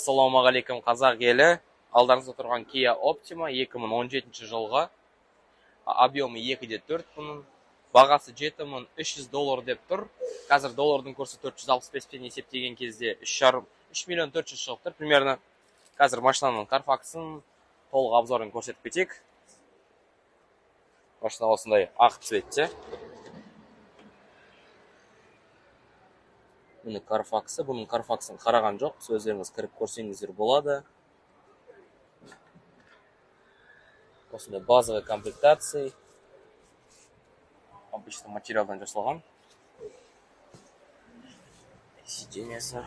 Ассалаумағалейкум, қазақ елі. Алдарыңызда тұрған Kia Optima 2017 жылғы. Объемы 2,4 бұның. Бағасы 7300 доллар деп тұр. Қазір доллардың курсы 465-пен есептеген кезде үш миллион төрт жүз шығып тұр примерно. Қазір машинаның Carfax-ын толық обзорын көрсетіп кетейік. Машина осындай ақ цветте. Міне Carfax-ы, бұның Carfax-ын қараған жоқ, өздеріңіз кіріп көрсеңіздер болады. Осындай базовый комплектация. Обычный материалдан жасалған. Сиденьесі.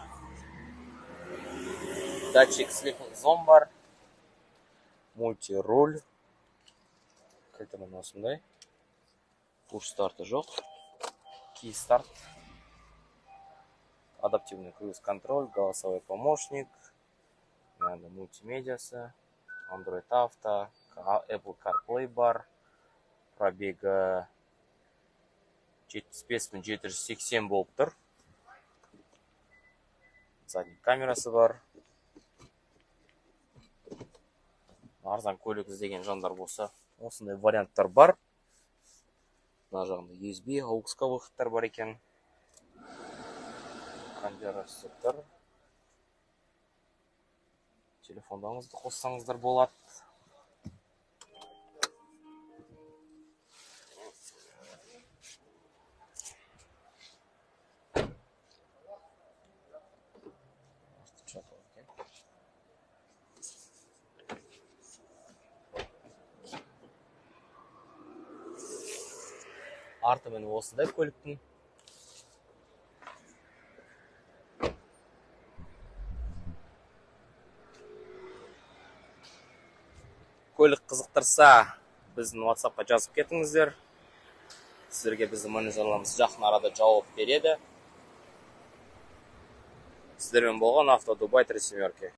Датчик слепых зон бар. Мультируль. Кілті міне осындай. Пуш старты жоқ. Key старт. Адаптивный круиз-контроль, голосовой помощник, надо мультимедиасы, Android Auto, Apple CarPlay бар, пробега 75780 болып тұр. Задний камерасы бар. Арзан көлік іздеген жандар болса, осындай варианттар бар. Мына жағында USB, AUX-қа выходтар бар екен. Кондер тұр. Телефондарыңызды қоссаңыздар болады. Арты міне осындай көліктің. Көлік қызықтырса, біздің WhatsApp-қа жазып кетіңіздер. Сіздерге біздің менеджерлеріміз жақын арада жауап береді. Сіздермен болған Авто Дубай Три Семерки.